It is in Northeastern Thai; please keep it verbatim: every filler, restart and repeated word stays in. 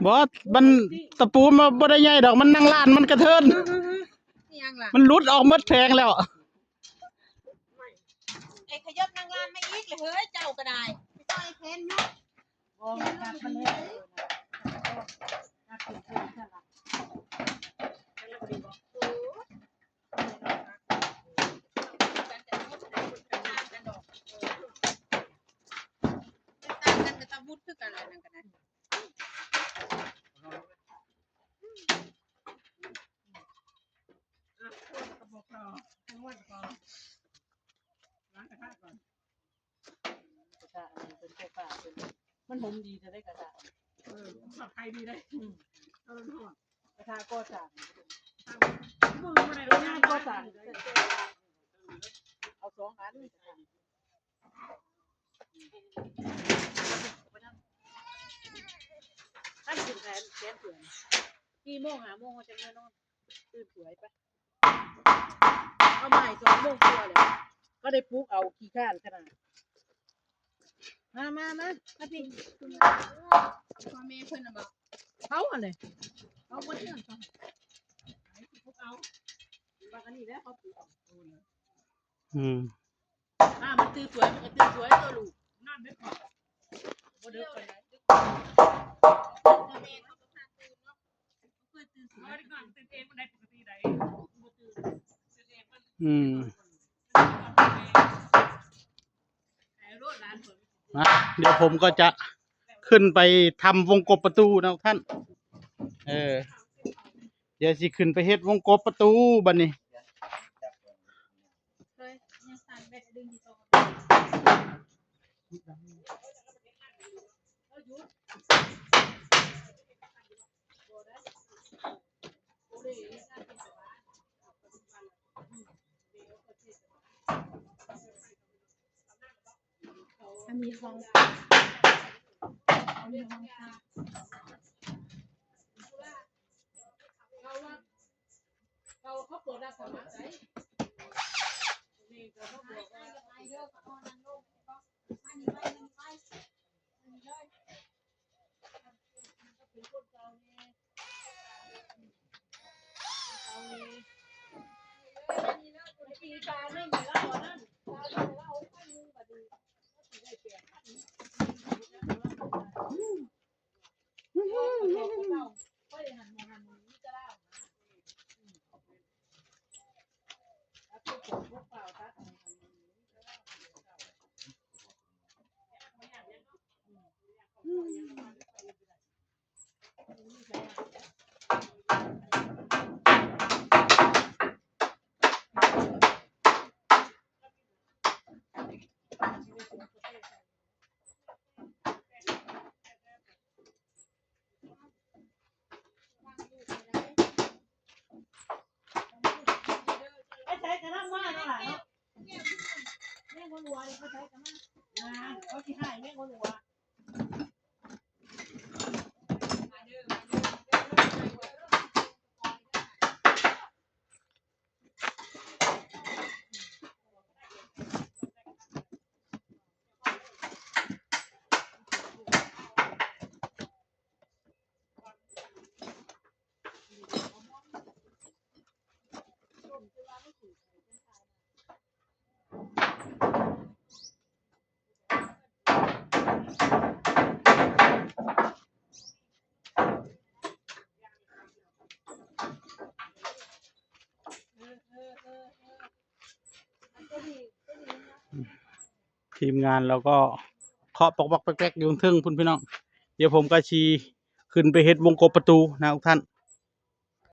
บ่ มันตะปูมันบ่ได้ใหญ่ดอก มันนั่งลานมันกระเทิน อิหยังล่ะ มันหลุดออกหมดแผงแล้ว ไอ้ขยับนั่งลานมาอีกเลย เฮ้ย เจ้าก็ได้ ไปต่อยแขนอยู่ บ่ มันกัดมันแห้ง ต่างกันกับตาบุตรคือกันอะไรนั่นกันนะ อ่ะ พวกกระบอกรอ ทั้งวันก่อน ล้างกระทะก่อน กระทะอันนี้เป็นไฟฟ้าเป็น มันหอมดีจะได้กระทะ เออ ปลอดภัยดีเลย อืม เออ หอม กระทะก่อสร้าง มือมาเลย งานก่อสร้าง เอาสองอัน ท่านถึงแสน แสนเถื่อน สี่โมง ห้าโมงเขาจะเมื่อนอน ตื่นสวยไป เอามาให้สองโมงกว่าแล้ว ก็ได้ปลุกเอาขี้ข้านขนาด มา มา มา มาพี่ พ่อแม่เพิ่นน่ะบอก เขาอะไร เขาบ่เชื่อเขา ปลุกเอา บางอันนี้แล้วเขาปลุกเอา อืม อ่า มันตื่นสวย มันก็ตื่นสวยตัวลูก นอนดึกกว่า บ่ดึกปานใด แต่แม่เขาก็พาตื่นเนาะ บ่เคยตื่นสวย บ่ได้นอนตื่นเอง มันได้ปกติใด บ่ตื่น ตื่นเองมัน อืม ให้โลดหลานเพิ่น นะ เดี๋ยวผมก็จะขึ้นไปทำวงกบประตูนะท่าน เออ เดี๋ยวสิขึ้นไปเฮ็ดวงกบประตูบัดนี้ เฮ้ย ยังสั่นแบตดึงอยู่ตรง อันนี้ห้อง อันนี้ห้อง เขา เขาเปิดรับสมัครไส นี่ก็เขาบอกว่า เป็นคนเก่าแน่ คนเก่าแน่ คนที่ตานั่น แล้วบ่นั่น ตานั่น แล้วเอาไปนึ่งบัดนี้ ก็สิได้แปดพัน ไปใช้กระมังมาเนาะล่ะเนาะ แม่งหัวๆนี่ไปใช้กระมัง อ่า เขาสิให้แม่งหัวๆ ทีมงานเราก็เคาะปอกปอกแป๊กแป๊กอยู่เทิงพุ้นพี่น้อง เดี๋ยวผมก็สิขึ้นไปเฮ็ดวงกบประตูนะทุกท่าน